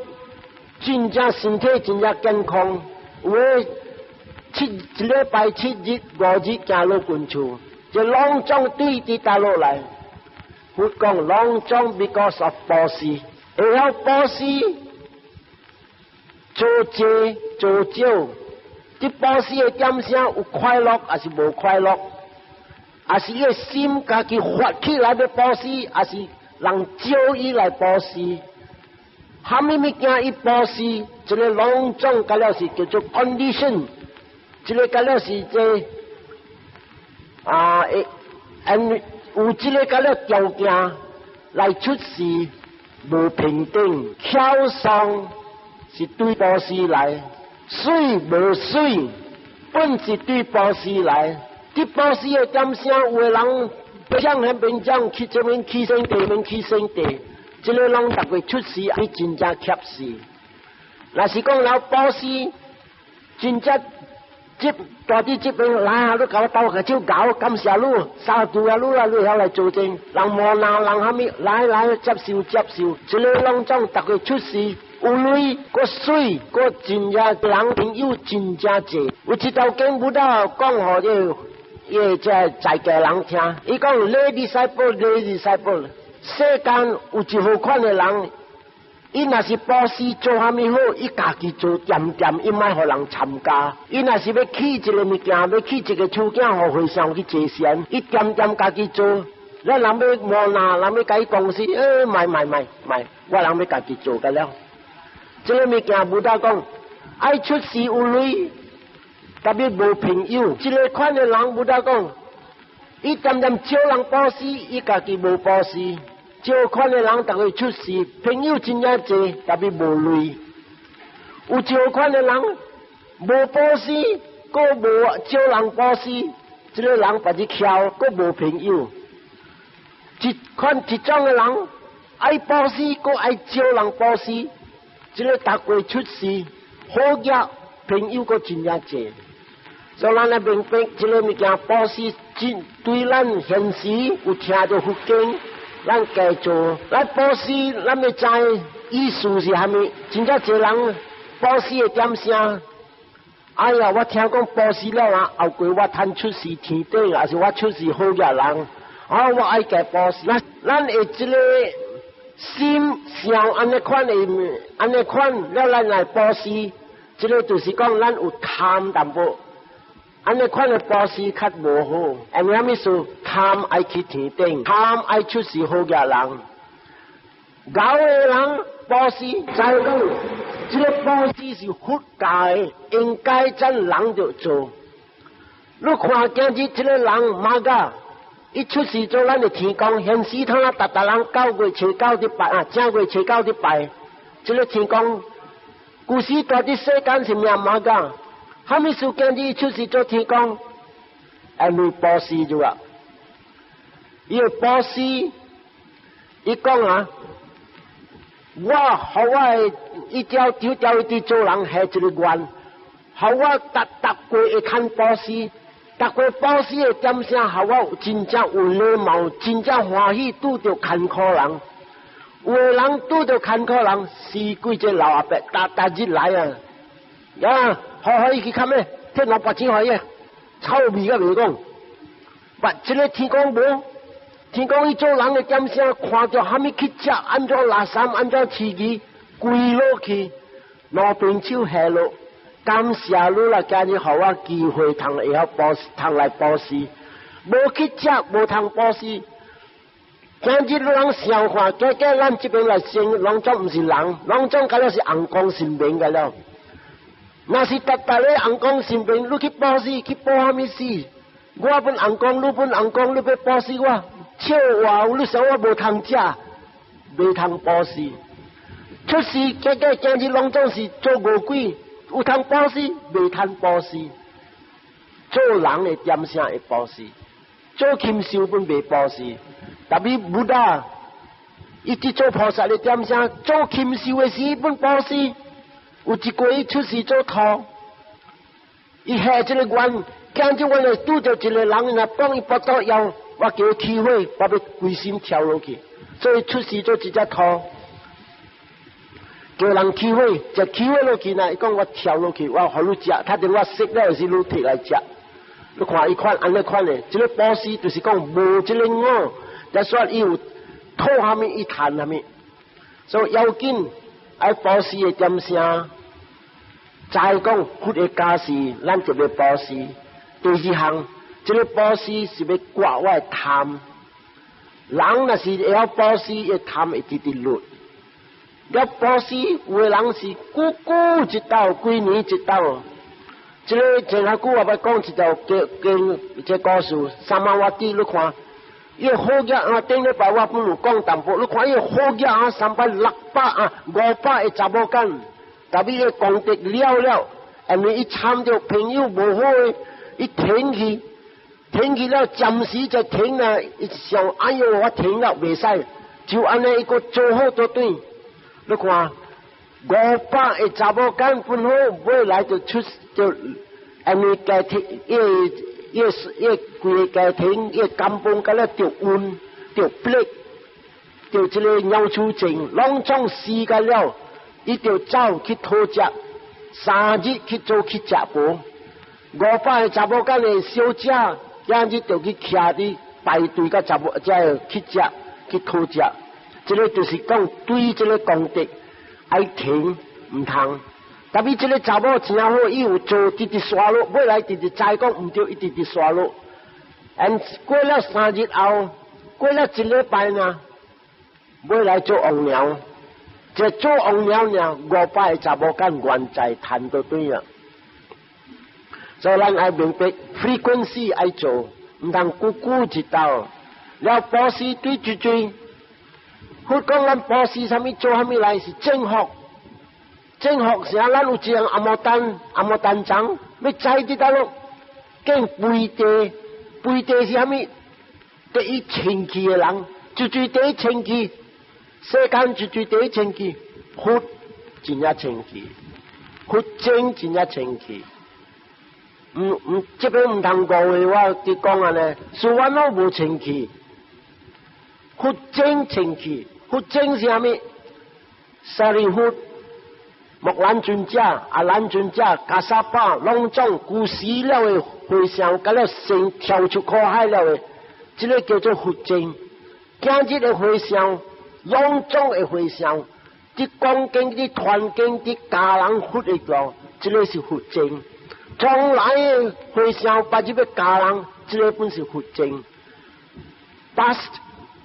真正身體真正健康，有的七一禮拜七日五日行落近厝，這攏總對佇佗落來。佛講攏總 because of 布施，會曉布施做濟做少，這布施的點聲有快樂，抑是無快樂？抑是伊的心家己發起來欲布施，抑是人招伊來布施？啥物物件伊布施，這个攏總甲了是叫做 condition，這个甲了是這啊，會，有這个甲了條件來出世無平等，巧送是對布施來，媠無媠，本是對布施來。佇布施的點聲，有的人講彼邊講去這邊起生地，邊起生地，這个攏逐個出世，你真正怯死。若是講了布施，真正這大佇這邊來啊！你共我鬥個手𠢕，感謝你，三度啊，你啊，你曉來做證，人無拿人啥物來來接受接受，這个攏總逐個出世，有鐳，閣媠，閣真正人朋友真正濟。有一道經 Buddha 講予這個伊這在家人聽，伊講 lay disciple，lay disciple，世間有一號款的人，伊若是布施做蝦米好，伊家己做恬恬，伊莫予人參加。伊若是欲起一个物件，欲起一个厝囝，予和尚去坐禪，伊恬恬家己做。咱人欲無拿，人欲共伊講是，欸，莫莫莫莫，我人欲家己做個了。這个物件 Buddha 講，愛出世有鐳，特別無朋友。這个款的人 Buddha 講，伊恬恬招人布施，伊家己無布施。這款的人逐個出世，朋友真正濟，特別無鐳。有這款的人無布施，閣無招人布施，這个人別日徛，閣無朋友。一款一種的人愛布施，閣愛招人布施，這个逐過出世，好額朋友閣真正濟。所以咱來明白這个物件布施，真對咱現時有聽著佛經，咱加做。咱布施，咱欲知意思是蝦米？真正濟人布施的點聲。哎呀，我聽講布施了啊，後過我趁出世天頂，抑是我出世好額人。啊！我愛加布施，咱會這个心想按呢款的，按呢款了，咱來布施，這个就是講咱有貪淡薄。按呢款的布施較無好，因為啥物事？貪愛去天頂，貪愛出世好額人，𠢕的人布施，知講這个布施是佛教的，應該咱人著做。你看今日這个人 Magha，伊出世做咱的天公，現時通啊，逐逐人9月初九佇拜啊，正月初九佇拜。這个天公，古時蹛佇世間是名 Magha，蝦米事今日出世做天公？因為布施就啊，伊個布施，伊講啊，我予我的一條丟掉一啲做人下一个願，予我逐逐過會堪布施。逐個布施的點聲，予我真正有禮貌，真正歡喜拄著艱苦人。有的人拄著艱苦人，死鬼這老阿伯，逐逐日來啊！呀，好好伊去看咩？摕200錢予伊，臭味甲袂講。但這个天公無，天公伊做人的點聲，看著蝦米去食，按怎垃圾，按怎飼魚，跪落去，兩邊手下落。感謝你啦，今日予我機會通會曉布施，通來布施，無去食，無通布施。今日人想看，加加咱這邊來生，攏總毋是人，攏總敢若是尪公神明個了。若是逐逐个尪公神明，你去布施，去布蝦米施？我本尪公，你本尪公，你欲布施我？笑話，你想我無通食，袂通布施。出世加加今日攏總是做餓鬼。有通布施，袂通布施。做人的點聲會布施，做禽獸本袂布施。特別 Buddha，伊佇做菩薩的點聲，做禽獸的時本布施。有一過伊出世做兔，伊下這个願，今日我來拄著一个人，若講伊腹肚枵，我叫伊起火，我欲規身跳落去，所以出世做一隻兔。叫人起火，就起火落去呢？伊講我跳落去，我予你食，他等我食了時，你摕來食。你看伊款按呢款的，這个布施就是講無這个我，就說伊有討蝦米，伊趁蝦米。所以要緊愛布施的點聲，再講佛的教示，咱就欲布施。第二項，這个布施是欲割我的貪。人若是會曉布施，伊貪會直直落。了布施，有的人是久久一道，幾年一道。這个前下久我欲講一條經經，這故事。Samavati 你看，伊個好額啊，頂禮拜我本有講淡薄。你看伊個好額啊，300、600啊，500個查某囝，特別伊功德了了，因為伊參著朋友無好的，伊停去，停去了，暫時就停啊，伊想哎喲，我停了袂使，就按呢伊閣做好做對。你看，500個查某囝本好，尾來就出就，因為家庭，伊伊伊規個家庭，伊根本敢若著瘟、著 plague、著這个鳥鼠症，攏總死甲了。伊就走去討食，3日去做去食無，500個查某囝的小姐，今日就去徛佇排隊佮查某，才會去食去討食。這个就是講對這个功德愛停毋通。特別這个查某真好，伊有做直直刷落，尾來直直知講毋對，伊直直刷落。And 過了3日後，過了一禮拜呢，尾來做王娘，這做王娘呢，500個查某囝願在談到對啊。所以咱愛明白 frequency 愛做，毋通久久一道。了布施對最最，佛講咱布施啥物做啥物來是正福。正福是啊，咱有一樣阿摩丹阿摩丹藏，欲知佇佗落，見肥地，肥地是啥物？第一清氣的人，最最第一清氣，世間最最第一清氣，佛真正清氣，佛經真正清氣。毋毋，這邊毋通誤會我佇講按呢，蘇我攏無清氣，佛經清氣，佛經是啥物？舍利弗、目連尊者、阿難尊者、迦薩巴，攏總舊死了的和尚，佮了先跳出苦海了的，這个叫做佛經。今日的和尚，攏總的和尚，佇講經、佇傳經、佇教人佛的教，這个是佛經。從來的和尚，別日欲教人，這个本是佛經。Past,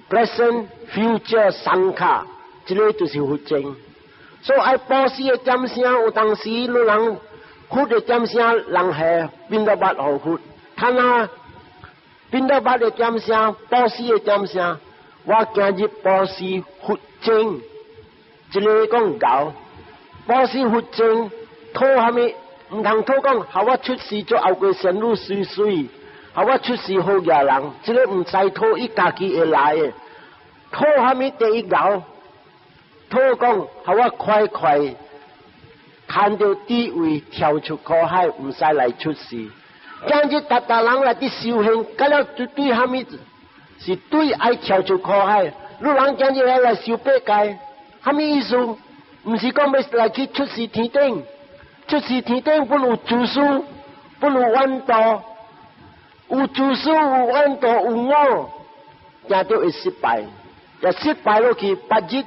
present, future, 桑卡，這个就是佛經。所以愛布施的點聲，有當時你人佛的點聲，人係變到捌予佛。看啊，變到捌的點聲，布施的點聲，我今日布施佛經，這个講𠢕，布施佛經，討啥物？毋通討講，予我出世做後過仙女媠媠，予我出世好額人，這个毋使討，伊家己會來的。討啥物第一𠢕？討講，予我快快趁著智慧跳出苦海，毋使來出世。今日逐逐人來佇修行，佮了對對啥物？是對愛跳出苦海。你人今日來來修八戒，啥物意思？毋是講欲來去出世天頂，出世天頂本有自私，本有怨妒，有自私有怨妒有我，定著會失敗。若失敗落去，別日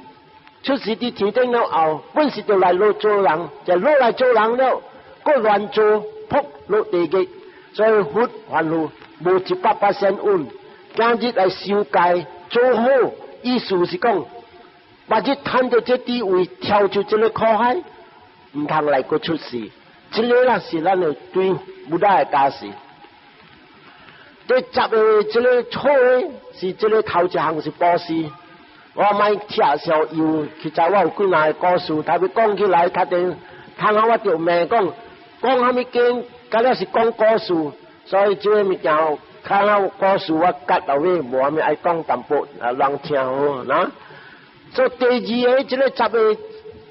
出世佇天頂了後，本是就來落做人，就落來做人了，閣亂做，噗落地獄。所以佛凡夫無100%穩，今日來修戒做好，意思是講，別日趁著這智慧跳出這个苦海，毋通來閣出世。這个啦是咱的對 Buddha 的教示。第十个這个錯的是這个頭一項是布施。我莫聽上油，其實我有幾若個故事，特別講起來，較定，通下我著罵講，講啥物經，敢若是講故事，所以這个物件，較了故事我割落尾，無啥物愛講淡薄，啊，人聽好，吶。所以第二个，這个十个，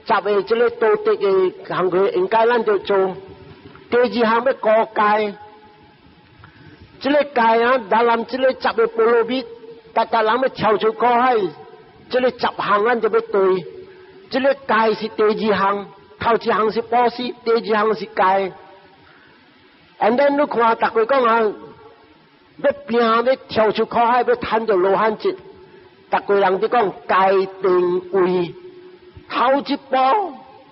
十个這个道德的行為，應該咱著做。第二項欲過戒，這个戒啊，咱人這个十个波羅蜜，逐逐人欲跳出苦海。這个十項咱就欲對，這个戒是第二項，頭一項是布施，第二項是戒。And then 你看，逐家講啊，欲拼欲跳出苦海，欲趁著羅漢一，逐家人佇講戒定慧，頭一步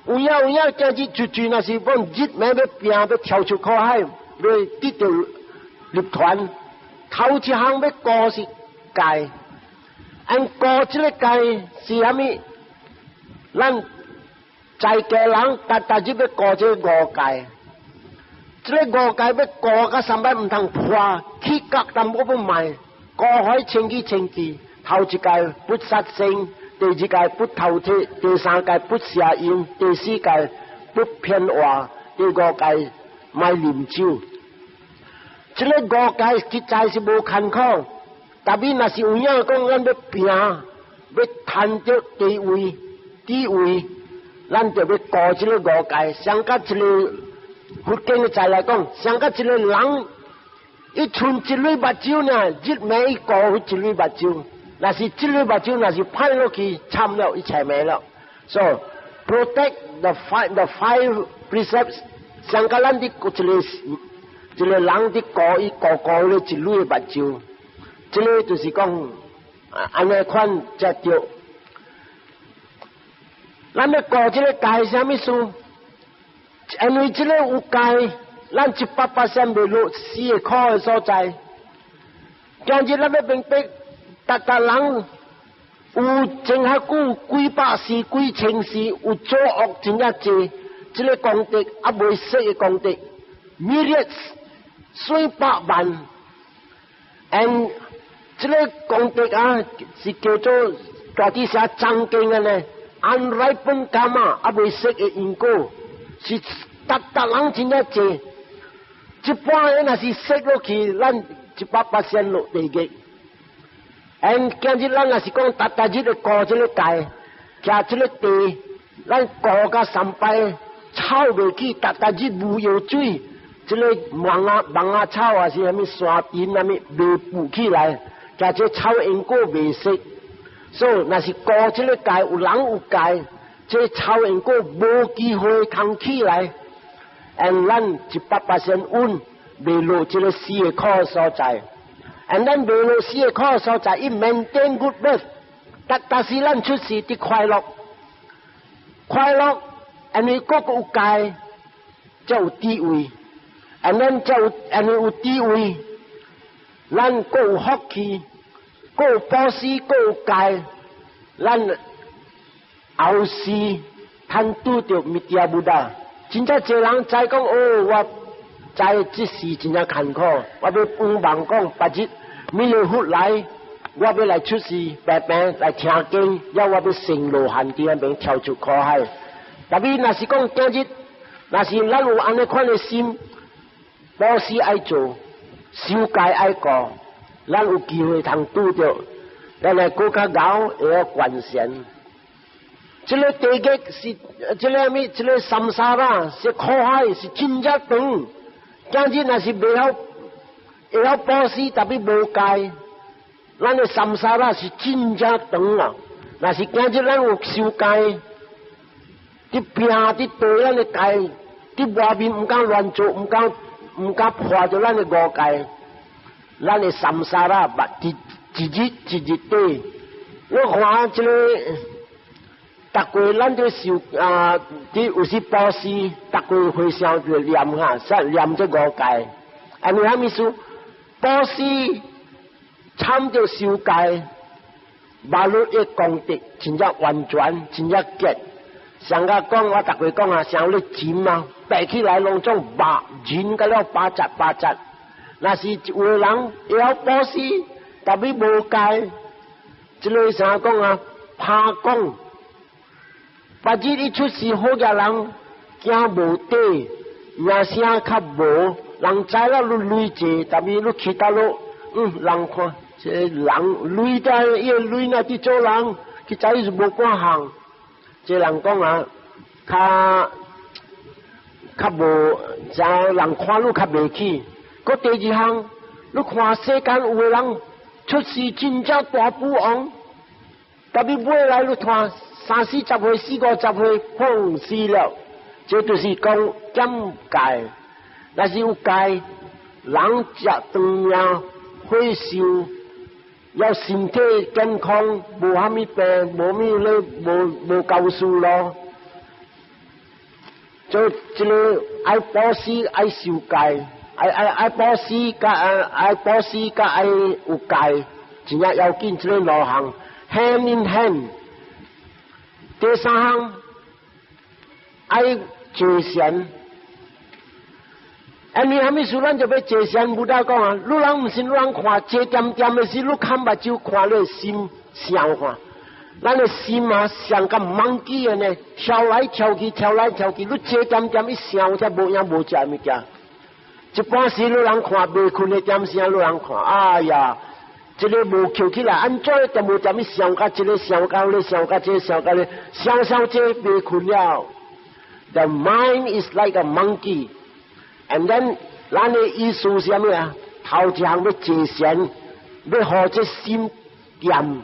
有影有影，今日就就若是講日暝欲拼欲跳出苦海，欲得著涅槃，頭一項欲過是戒。按過這个戒是啥物？咱在家人逐逐日欲過這个五戒，這个五戒欲過到三擺毋通破，起角淡薄欲賣，過海清氣清氣。頭一戒不殺生，第二戒不偷竊，第三戒不邪淫，第四戒不騙話，第五戒莫啉酒。這个五戒實在是無艱苦。特別若是有影講，咱欲拼，欲趁著地位、地位，咱就欲過這个五戒。相佮一个佛經的在來講，相佮一个人，伊賰一蕊目睭呢，日暝伊顧彼一蕊目睭，若是這蕊目睭若是歹落去，慘了，一切沒了。所以 Protect the five precepts，上個咱佇一個一個人佇顧伊顧顧咧一蕊目睭，這個就是講按呢款才對。咱欲顧這個戒啥物事？因為這個有戒，咱100%袂落死的苦的所在。今日咱欲明白，逐逐人有真較久，幾百世、幾千世有做惡真正濟，這個功德猶未說的功德，myriads 數百萬，and 這個功德啊是叫做大致寫藏經的呢，unripened karma 猶未說的因果，是逐逐人真正濟，一般人若是說落去，咱100%落地獄。And 今日咱若是講逐逐日咧顧這個戒，徛這個地，咱顧甲三擺草袂起，逐逐日無藥水，這個芒仔芒仔草還是啥物山珍啥物袂浮起來，徛這草因果袂說。所以若是顧這個戒，有人有戒，這草因果無機會通起來，and 咱100%穩袂落這個死的苦所在。And 咱袂落死的苦所在，伊 maintain good birth，逐逐時咱出世佇快樂，快樂，因為閣閣有戒，才有智慧，and 咱才有，因為有智慧，咱閣有福氣，閣有布施，閣有戒，咱後世通拄著彌陀 Buddha。真正濟人知講哦，我知這世真正艱苦，我欲向望講，別日彌勒佛來，我欲來出世，白白來聽經，抑我欲成羅漢佇彼邊跳出苦海。特別若是講今日，若是咱有按呢款的心，布施愛做，守戒愛顧，咱有機會通拄著，咱來閣較𠢕會曉觀善。這個地獄是這個物，這個 samsara 是苦海，是真正長。今日若是袂曉會曉布施，特別無戒，咱的 samsara 是真正長啊！若是今日咱有守戒，佇拼佇對咱的戒，佇外面毋敢亂做，毋敢破著咱的五戒，咱的 samsara 捌一一日一日短。我看這個。逐個咱佇受啊，佇有時布施，逐個和尚就念哈，說念這五戒。按呢啥物意思？布施參著守戒，馬路的功德真正完全，真正結。上個講我逐個講啊，像咧錢啊，爬起來攏總肉人甲了八節八節。若是有個人會曉布施，特別無戒，這個啥講啊？拍講。別日伊出世好額人，驚無底，名聲較無，人知了你鐳濟，但是你去佗落，人看，這個人鐳在伊個鐳若佇做人，去知伊是無半項。這人講啊，較較無，就人看你較袂起。閣第二項，你看世間有的人出世真正大富翁，特別尾來你看三四十歲、四五十歲碰死了，這就是講減戒。若是有戒，人食長命、歲壽，要身體健康，無蝦米病，無物咧，無無猴事咯。做這個愛布施、愛守戒，愛愛愛布施，佮愛愛布施，佮愛有戒，真正要緊。這個兩項 hand in hand。第三項愛坐禪。因為蝦米事，咱就欲坐禪。Buddha 講啊，你人毋信，你人看坐恬恬的時，你崁目睭看你的心想看，咱的心啊，像個 monkey 按呢，跳來跳去，跳來跳去。你坐恬恬，伊想才無影無跡物件。一般時你人看袂睏的點聲，你人看，哎呀，這個無抾起來，按怎都無踮伊想甲這個想到咧，想甲這個想甲咧，想想這袂睏了。The mind is like a monkey. And then，咱的意思是啥物啊？頭一項欲坐禪，欲予這心恬。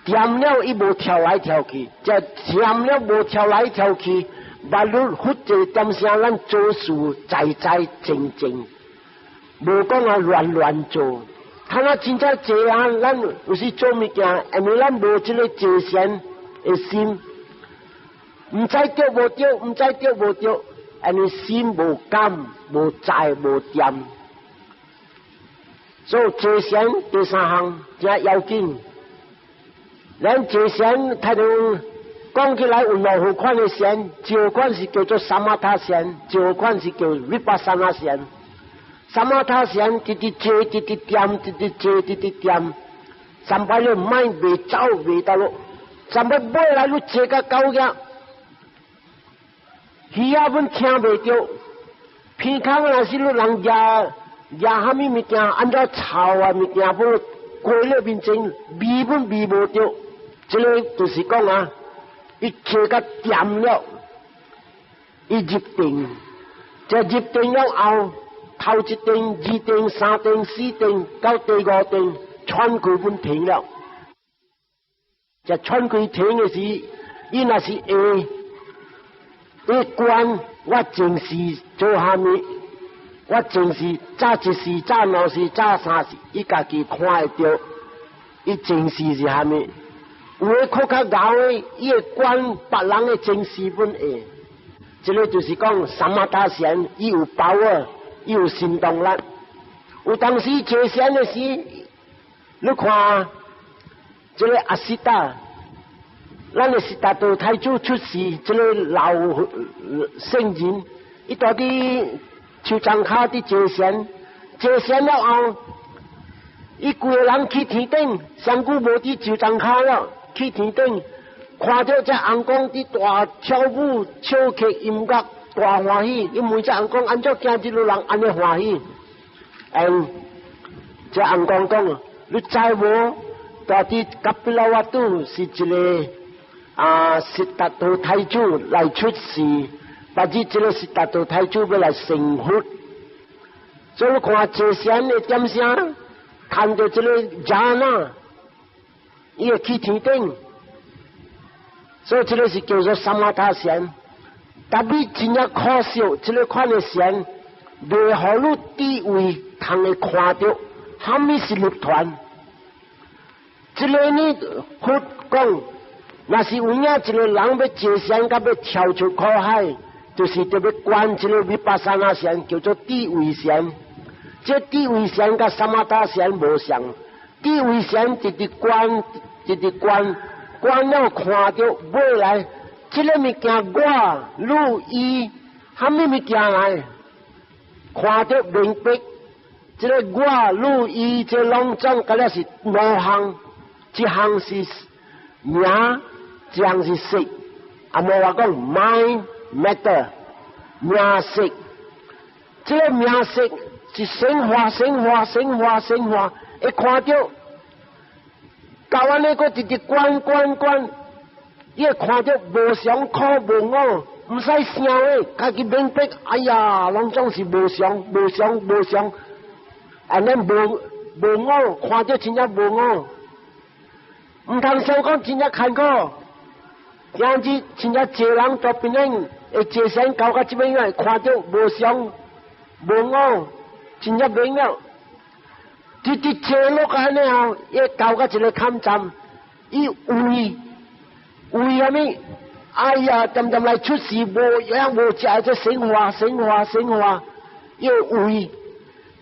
恬了伊無跳來跳去，這恬了無跳來跳去，捌你佛這點聲，咱做事在在靜靜，無講啊亂亂做。看啊真正濟啊，咱有時做物件，因為咱無這個坐禪的心，毋知對無對，毋知對無對，因為心無感、無在、無恬。所以坐禪第三項真要緊。咱坐禪，睇到講起來有兩好款的禪，一款是叫做 samatha 禪，一款是叫 vipassana 禪。Samatha 禪直直坐，直直恬，直直坐，直直恬。三擺你mind袂走袂得咯，三擺尾來你坐甲到額，耳仔本聽袂著，鼻孔若是你人舉舉蝦米物件，按怎臭啊物件，本過咧面前，味本味無著，這個就是講啊，伊坐甲恬了，伊入定，這入定了後，頭一定、二定、三定、四定到第五定，喘氣本停了。這喘氣停的時，伊若是會會觀我前世做蝦米，我前世早一世、早兩世、早三世，伊家己看會著，伊前世是蝦米？有的較較𠢕的，伊會觀別人的前世本會。這個就是講 samatha 禪，伊有 power，伊有行動力。有當時坐禪的時，你看這個阿悉達，咱的悉達多太子出世，這個老聖人，伊蹛佇樹叢跤佇坐禪，坐禪了後，伊規个人去天頂，上久無佇樹叢跤了，去天頂，看著這尪公佇大跳舞、唱曲、音樂，大歡喜。伊問這尪公按怎今日汝人按呢歡喜？這尪公講，你知無？蹛佇 Kapilavatthu 是一個啊，悉達多太子來出世，但是這個悉達多太子欲來成佛，所以你看坐禪的點聲，看著這個 jhana，伊會去天頂，所以這個是叫做 samatha 禪。但是真正可惜，這個款的禪，袂予你智慧通會看著，蝦米是涅槃。這個呢，佛講，若是有影一個人欲坐禪，佮欲跳出苦海，就是著欲觀這個 vipassana 禪，叫做智慧禪。這智慧禪佮 samatha 禪無相，智慧禪直直觀，直直觀，觀了看著未來，這個物件我、汝、伊，蝦米物件來？看著明白，這個我、汝、伊，這攏總敢若是兩項。一項是名，一項是色，啊，無話講 mind matter 名色，這個名色是生化、生化、生化、生化，會看著，教按呢閣直直觀觀觀，伊會看著無常苦無我，毋使想的，家己明白。哎呀，攏總是無常、無常、無常，按呢無無我，看著真正無我。毋通想講真正艱苦，今日真正濟人都變陣會坐禪搞到這尾樣，看著無常無我，真正明了。直直坐落按呢吼，伊到到一個坎站，伊畏畏啥物？哎呀，恬恬來出世無影無食，這生活生活生活，伊畏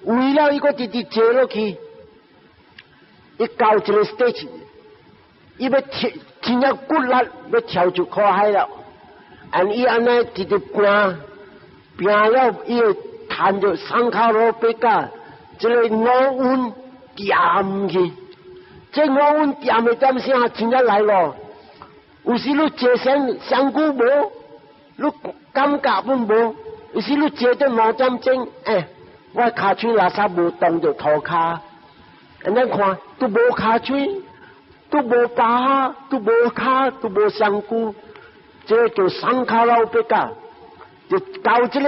畏了，伊閣直直坐落去，伊到一個 stage，伊欲跳，真正骨力欲跳出苦海了，按伊按呢直直拼拼了，伊會趁著 saṅkhārupekkha，這個五蘊恬去，這五蘊恬的點聲真正來咯。有時你坐禪上久無，你感覺本無；有時你坐到2點鐘，欸，我跤喙垃圾無動著塗跤，按呢看都無跤喙，都無巴，都無跤，都無身軀，這個叫 saṅkhārupekkha，就到這個。